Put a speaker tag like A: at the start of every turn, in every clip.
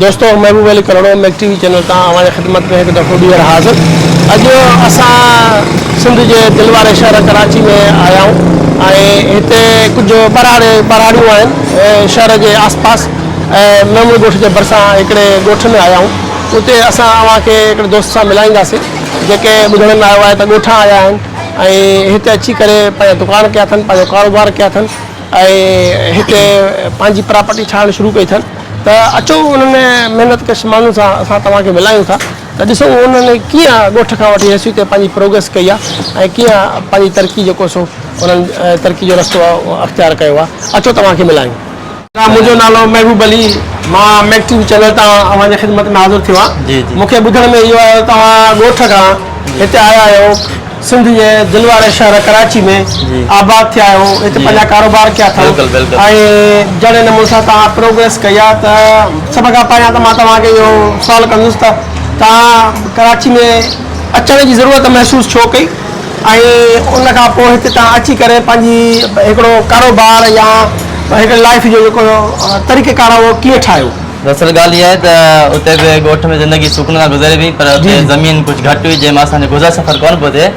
A: دوستو Mehboob Ali Kalhoro Mac T V channel تان اوهان جي خدمت ۾ هڪ دفعو ٻيهر حاضر. اڄ اسان سنڌ جي دل واري شهر ڪراچي ۾ آيا آهيون ۽ هتي ڪجهه ٻهراڙي ٻهراڙيون آهن شهر جي آس پاس ۽ ميمڻ ڳوٺ جي ڀرسان هڪڙي ڳوٺ ۾ آيا آهيون اتي اسان اوهان کي هڪڙي دوست سان ملائينداسين جيڪي ٻڌڻ ۾ آيو آهي ته ڳوٺان آيا آهن ۽ هتي اچي ڪري پنهنجا دڪان ڪيا اٿن پنهنجو ڪاروبار ڪيا اٿن ۽ هتي پنهنجي پراپرٽي ٺاهڻ شروع ڪئي اٿن ته اچو انهن محنت ڪش ماڻهن سان اسان توهان کي ملايون ٿا ته ڏسون انهن ڪيئن ڳوٺ کان وٺي هيسي تائين پنهنجي پروگريس ڪئي آهي ۽ ڪيئن پنهنجي ترقي جيڪو سو انهن ترقي جو رستو اختيار ڪيو آهي اچو توهان کي ملايون. منهنجو نالو محبوب علي مان ميڪ ٽي وي چينل تان اوهان جي خدمت ۾ حاضر ٿيو آهيان مون کي ٻڌڻ ۾ اهو آيو توهان ڳوٺ کان هتي آيا آهيو سنڌ جي دل واري شهر ڪراچي ۾ آباد ٿيا آهيو هتي پنهنجا ڪاروبار ڪيا اٿو ۽ جهڙي نموني سان توهان پروگريس ڪئي آهي ته سڀ کان پهريان ته مان توهان کي اهو سوال ڪندس ته توهان ڪراچي ۾ اچڻ جي ضرورت محسوس ڇو ڪئي ۽ ان کان پوء هتي توهان اچي ڪري پنهنجي هڪڙو ڪاروبار يا هڪڙي لائف جو جيڪو طريقه ڪار آهي اهو ڪيئن ٺاهيو؟
B: دراصل ڳالهه اها آهي ته اتي به ڳوٺ ۾ زندگي سڪون سان گذري پئي پر اتي زمين ڪجهه گهٽ هئي جنهن مان اسان جو گذر سفر ڪونه پيو ٿئي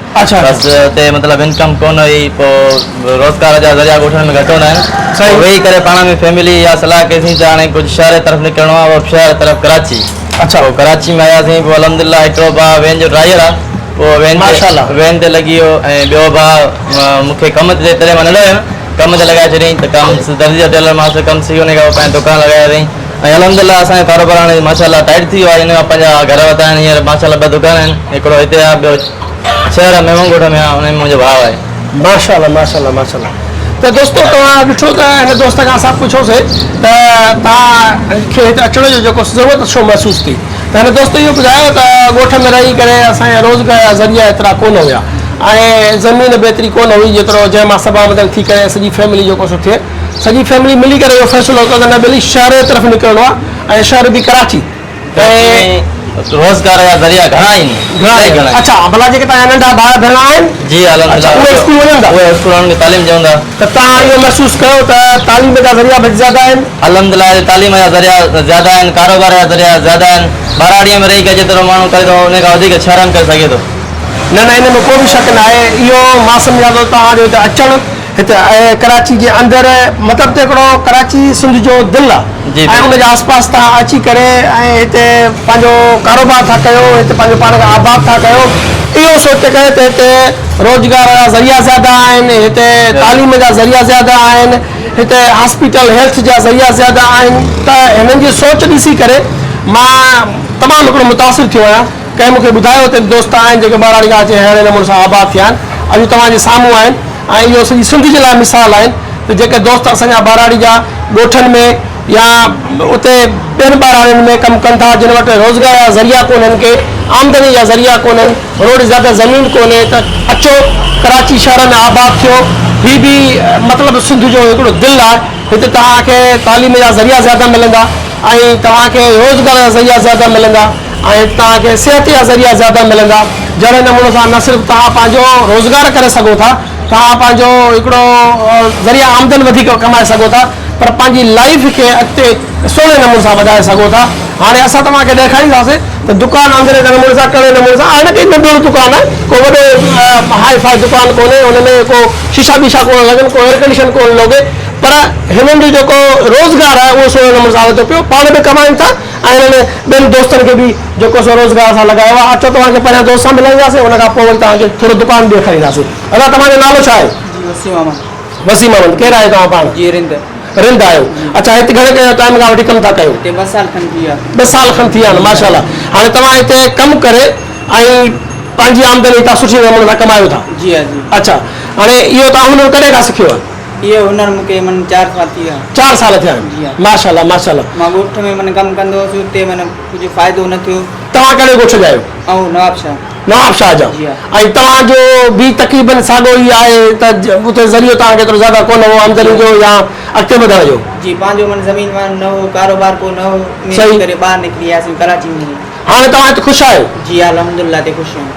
B: بس اتي مطلب انڪم ڪونه هئي پوء روزگار جا ذريعا ڳوٺن ۾ گهٽ هوندا آهن پوء ويهي ڪري پاڻ ۾ فيملي اها صلاح ڪئي سين ته هاڻي ڪجهه شهر جي طرف نڪرڻو آهي اهو شهر طرف ڪراچي پوء ڪراچي ۾ آياسين پوء الحمدلله هڪڙو ڀاء وين جو ڊرائيور آهي پوء وين تي وين تي لڳي ويو ۽ ٻيو ڀاء مون کي ڪم تي تڏهن مان ننڍو هيم ڪم تي لڳائي ڇڏيائين ته ڪم درزي جو ٽيلر ماستر ڪم سکي ان کان پوء پنهنجو دڪان لڳايو اٿائين ۽ الحمد لله اسان جو ڪاروبار هاڻي ماشاء الله ٽائيٽ ٿي ويو آهي ان کان پنهنجا گهر ورتا آهن هينئر ماشاء الله ٻه دڪان آهن هڪڙو هتي آهي ٻيو شهر ميمڻ ڳوٺ ۾ آهي ان ۾ منهنجو ڀاء آهي.
A: ماشاء الله ماشاء الله ماشاء الله ته دوستو توهان ڏٺو ته هن دوست کان اسان پڇيوسي ته توهان کي هتي اچڻ جو جيڪو ضرورت ڇو محسوس ٿي ته هن دوست اهو ٻڌايو ته ڳوٺ ۾ رهي ڪري اسان جا روزگار جا ذريعا ايترا ڪونه هيا ۽ زمين به ايتري ڪونه هئي جيترو جنهن مان سڀ آمدن ٿي ڪري سڄي فيملي جيڪو سو ٿئي سڄي فيملي ملي ڪري اهو فيصلو ڪيو ته نه ٻيلي شهر جي طرف نڪرڻو آهي ۽ شهر به ڪراچي
B: ۽ روزگار جا ذريعا گهڻا آهن
A: گهڻا آهن اڇا ڀلا جيڪي توهان جا ننڍا ڀائر ڀيڻ آهن
B: جي
A: اڇا اهي اسڪول وڃن ٿا
B: اهي اسڪول انهن کي تعليم ڏيون ٿا
A: ته توهان اهو محسوس ڪيو ته تعليم جا ذريعا به زياده آهن؟
B: الحمد لله تعليم جا ذريعا زياده آهن ڪاروبار جا ذريعا زياده آهن ٻهراڙيء ۾ رهي ڪري جيترو ماڻهو ڪري ٿو ان کان وڌيڪ شهر ۾ ڪري سگهي ٿو.
A: نه نه ان ۾ ڪو به شڪ ناهي اهو مان سمجهان ٿو توهان جو هتي اچڻ هتي ڪراچي جي اندر مطلب ته هڪڙو ڪراچي سنڌ جو دل آ
B: جي
A: ۽ ان جي آس پاس توهان اچي ڪري ۽ هتي پنهنجو ڪاروبار ٿا ڪيو هتي پنهنجو پاڻ کي آباد ٿا ڪيو اهو سوچي ڪري ته هتي روزگار جا ذريعا زياده آهن هتي تعليم جا ذريعا زياده آهن هتي هاسپيٽل هيلٿ جا ذريعا زياده آهن ته هنن جي سوچ ڏسي ڪري مان تمام هڪڙو متاثر ٿيو آهيان ڪنهن مون کي ٻڌايو ته دوست آهن جيڪي ٻهراڙي کان اچي ههڙي نموني سان آباد ٿيا آهن اڄ توهان جي سامهون آهن ۽ اهو سڄي سنڌ جي لاء مثال آهن ته جيڪي دوست اسان جا ٻهراڙي جا ڳوٺن ۾ يا اتي ٻين ٻهراڙين ۾ ڪم ڪن ٿا جن وٽ روزگار جا ذريعا ڪونهن ڪي آمدني جا ذريعا ڪونهن روڊ زياده زمين ڪونهي ته اچو ڪراچي شهر ۾ آباد ٿيو هي به مطلب سنڌ جو هڪڙو دل آهي هتي توهان کي تعليم جا ذريعا زياده ملندا ۽ توهان کي روزگار جا ذريعا زياده ملندا ۽ توهان کي صحت جا ذريعا زياده ملندا جهڙي نموني سان نه صرف توهان پنهنجو روزگار ڪري سگهو ٿا توهان پنهنجو هڪڙو ذريعا آمدن وڌيڪ ڪمائي سگهو ٿا پر پنهنجي لائيف کي اڳتي سهڻي نموني سان وڌائي سگهو ٿا هاڻي اسان توهان کي ڏيکارينداسين ته دڪان اندرين نموني سان ڪهڙي نموني سان آهي نه ڪي ننڍڙو دڪان آهي ڪو وڏو هائي فائي دڪان ڪونهي ان ۾ ڪو شيشا بيشا ڪونه لڳن ڪو ايئرڪنڊيشن ڪونه لوڳي پر هنن جو جيڪو روزگار آهي اهو سهڻي نموني سان هلي ٿو پيو پاڻ به ڪمائين ٿا ۽ هنن ٻين دوستن کي به جيڪو سو روزگار سان لڳايو آهي اچو توهان کي پهريان دوست سان ملائينداسين ان کان پوء وري توهان کي ٿورو دڪان به ڏيکارينداسين ادا توهان جو نالو ڇا آهي؟
C: جي وسيم احمد.
A: وسيم احمد ڪير آهيو توهان پاڻ؟
C: جي رند.
A: رند آهيو اڇا هتي گهڻي ٽائيم کان وٺي ڪم ٿا ڪيو؟
C: هتي ٻه سال کن ٿي ويا.
A: ٻه سال کن ٿي ويا آهن ماشاء الله هاڻي توهان هتي ڪم ڪري ۽ پنهنجي آمدني هتان سٺي نموني سان ڪمايو ٿا؟
C: جي ها جي.
A: اڇا هاڻي اهو توهان هنر ڪڏهن کان سکيو آهي؟
C: اهو هنر مون کي من چار سال ٿي ويا.
A: چار سال ٿيا آهن
C: جي ها.
A: ماشاء الله ماشاء الله.
C: مان ڳوٺ ۾ من ڪم ڪندو هوس اتي من ڪجهه فائدو نه ٿيو.
A: توهان ڪهڙي ڳوٺ جا آهيو؟
C: آئون نوابشاهه.
A: نوابشاهه جا
C: جي ها.
A: ۽ توهان جو به تقريبن ساڳو ئي آهي ته اتي ذريعو توهان کي ايترو زياده ڪونه هو آمدني جو يا اڳتي وڌڻ جو.
C: جي پنهنجو من زمين وارو نه هو ڪاروبار ڪو نه هو انهي
A: صحيح.
C: ڪري ٻاهر نڪري آياسين ڪراچي ۾.
A: هاڻي توهان هت خوش آهيو؟
C: جي ها الحمدلله هتي خوش آهيون.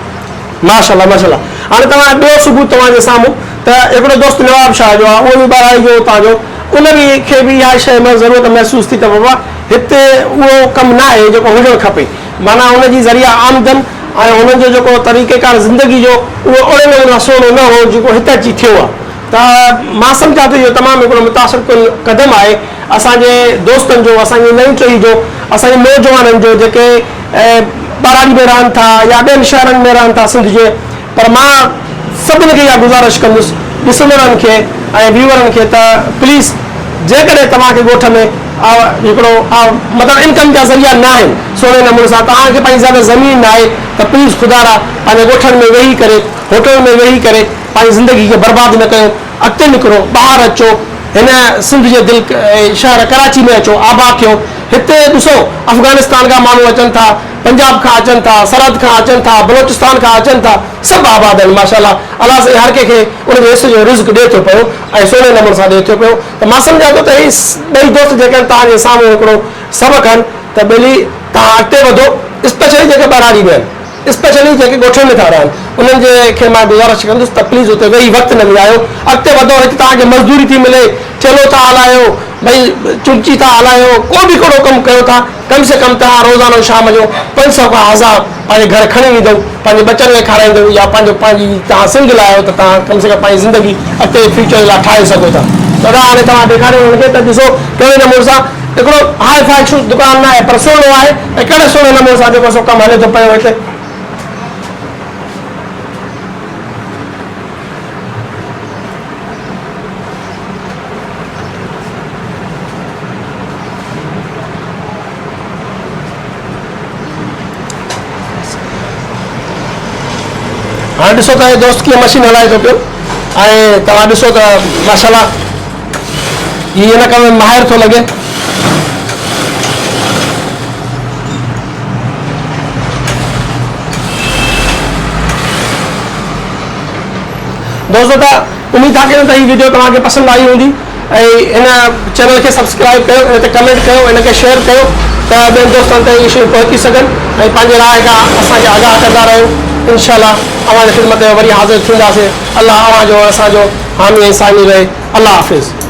A: ماشاء الله ماشاء الله هاڻي توهان ٻيو ثبوت توهان جي سامهون ته هڪڙو دوست نواب شاهه جو آهي اهو به ٻهراڙي جو اتان جو ان به کي به اها شيء ضرورت محسوس ٿي ته بابا هتي اهو ڪم ناهي جيڪو هجڻ کپي معنيٰ ان جي ذريعا آمدن ۽ انهن جو جيڪو طريقيڪار زندگي جو اهو اهڙي نموني سان سهڻو نه هو جيڪو هت اچي ٿيو آهي ته مان سمجهان ٿو اهو تمام هڪڙو متاثر ڪن قدم آهي اسان جي دوستن جو اسان جي نئين ٽهي جو اسان جي نوجوانن جو جيڪي ٻهراڙي ۾ رهن ٿا يا ٻين شهرن ۾ رهن ٿا سنڌ جي پر مان سڀني کي اها گذارش ڪندس ڏسندڙن کي ۽ ويورن کي ته پليز جيڪڏهن توهان کي ڳوٺ ۾ هڪڙو مطلب انڪم جا ذريعا نه آهن سهڻي نموني سان توهان کي پنهنجي زياده زمين نه آهي ته پليز خدارا پنهنجي ڳوٺن ۾ ويهي ڪري هوٽلن ۾ ويهي ڪري پنهنجي زندگي کي برباد نه ڪيو اڳتي نڪرو ٻاهر اچو هن سنڌ جي دل شهر ڪراچي ۾ اچو آباد ٿيو هتي ڏسو افغانستان کان ماڻهو اچن ٿا پنجاب کان اچن ٿا سرحد کان اچن ٿا بلوچستان کان اچن ٿا سڀ آباد آهن ماشاء الله الله سائين هر ڪنهن کي ان جي حصي جو رزق ڏئي ٿو پيو ۽ سهڻي نموني سان ڏئي ٿو پيو ته مان سمجهان ٿو ته هي ٻئي دوست جيڪي آهن توهان جي سامهون هڪڙو سبق آهن ته ٻيلي توهان اڳتي وڌو اسپيشلي جيڪي ٻهراڙي ۾ آهن اسپيشلي جيڪي ڳوٺن ۾ ٿا رهن انهن جي کي مان گذارش ڪندس ته پليز اتي ويهي وقت نه وڃايو اڳتي وڌو هت توهان کي مزدوري ٿي ملي ٺيلهو ٿا هلايو ڀئي چنچي ٿا هلايو ڪو به ڪهڙو ڪم ڪيو ٿا ڪم سي ڪم توهان روزانو شام جو 500 کان هزار پنهنجي گهر کڻي ويندؤ پنهنجي ٻچن کي کارائيندؤ يا پنهنجو پنهنجي توهان سنگل آهيو ته توهان ڪم سي ڪم پنهنجي زندگي اڳتي فيوچر لاء ٺاهي سگهو ٿا دادا هاڻي توهان ڏيکاريو هنن کي ته ڏسو ڪهڙي نموني سان هڪڙو هاء فاء دڪان نه آهي پر سهڻو آهي ۽ ڪهڙي سهڻي نموني سان جيڪو سو ڪم هلي ٿو پيو هتي. هاڻي ڏسو ته دوست ڪيئن مشين هلائي ٿو پيو ۽ توهان ڏسو ته ماشاء الله هي هن ڪم ۾ ماهر ٿو لڳي. دوستو ته اميد ٿا ڪريون ته هي ويڊيو توهان کي پسند آئي هوندي ۽ هن چينل کي سبسڪرائب ڪيو ان تي ڪمينٽ ڪيو ان کي شيئر ڪيو ته ٻين دوستن تائين اهي شيون پهچي سگهن ۽ پنهنجي راء کان اسان کي آگاهه ڪندا رهو انشاء الله اوهان جي خدمت ۾ وري حاضر ٿينداسين الله اوهان جو ۽ اسان جو حامي ۽ سامي رهي الله حافظ.